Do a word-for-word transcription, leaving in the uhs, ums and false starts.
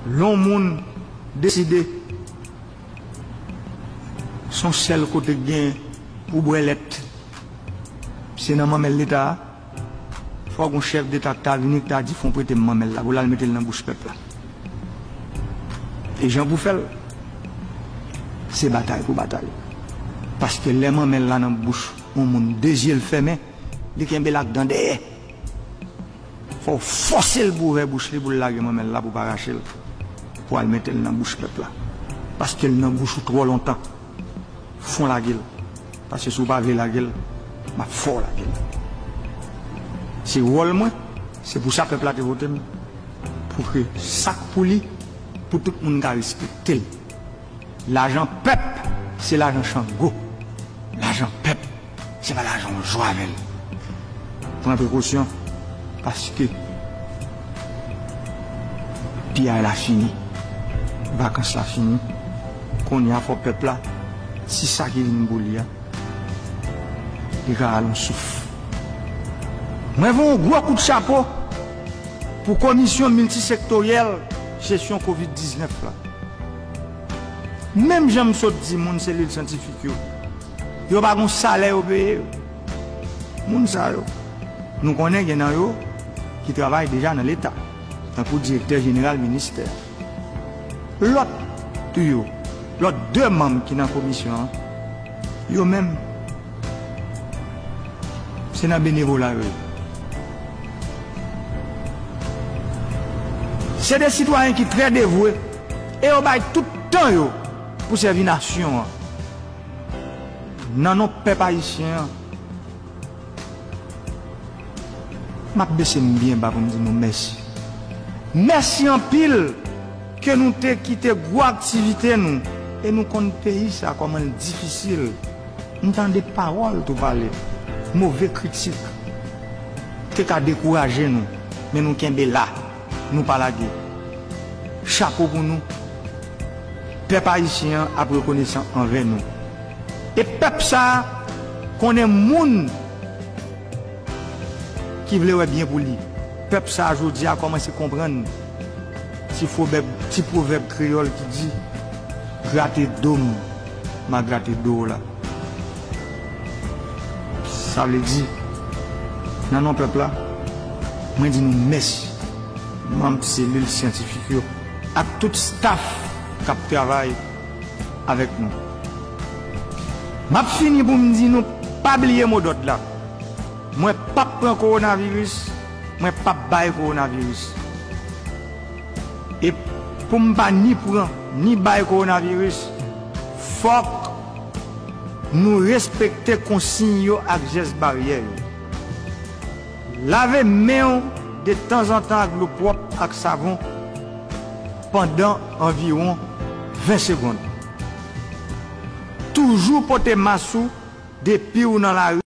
Lè yon moun deside, se yon sèl kote k gen pou bwè lèt, se nan manmèl Leta a. Fòk yon chèf deta ki ta vini, ki ta di, "Fò w prete m manmèl la pou l al mete l nan bouch pèp la." E jan pou fè l, se batay pou batay. Paske lè manmèl la nan bouch yon moun, de zye l fèmen, li kenbe l ak dan dèyè. Fò w fòse l pou ouvè bouch li, pou l lage manmèl la, pou w pa rache l, pou w al mete l nan bouch pèp la. Paske l nan bouch ou twò lontan. Fò w lage l. Paske si w pa vle lage l, m ap fè w lage l. Se wòl mwen, se pou sa pèp la te vote m. Pou ke sa k pou li, pou tout moun ka respekte l. Lajan pèp, se lajan Chango. Lajan pèp, se pa lajan w jwe avè l. Pran prekosyon, paske piyay la fini. Vakans la fini. Kounye a fò pèp la, ti sa ki vin pou li a, li ka al yon souf. Mwen voye yon gwo kout chapo pou komisyon miltisektoryèl jesyon kovid diznèf la. Menm jan m sot di moun selil syantifik yo, yo pa gon salè yo peye yo. Moun sa yo, nou konnen gen nan yo ki travay deja nan Leta, tankou direktè jeneral ministè. Lòt tou yo, lòt de manm ki nan komisyon an, yo menm, se nan benevola yo ye. Se de sitwayen ki trè devwe e yo bay tout tan yo pou sèvi nasyon an. Nan non pèp ayisyen an, m ap bese m byen ba pou m di nou mèsi. Mèsi anpil ke nou te kite gwo aktivite nou e nou konn peyi sa kòman l difisil. M tande pawòl tou pale, move kritik te ka dekouraje nou, men nou kenbe la, nou pa lage. Chapo pou nou. Pèp ayisyen an ap rekonesan anvè nou. E pèp sa a konnen moun ki vle wè byen pou li. Pèp sa a jodi a kòmanse konprann ti pwovèb, ti pwovèb kreyòl ki di, "Grate do m, m a grate do w la." Sa vle di, nan non pèp la, mwen di nou mèsi, manm selil syantifik yo, ak tout staf k ap travay avèk nou. M ap fini pou m di nou pa bliye modòd la. Mwen p ap pran kowonaviris, mwen p ap bay kowonaviris. E pou m pa ni pran, ni bay kowonaviris, fòk nou respekte konsiy yo ak jès baryè yo. Lave men w detanzantan ak dlo pwòp ak savon pandan anviwon ven segonn. Toujou pote mas ou depi w nan lari.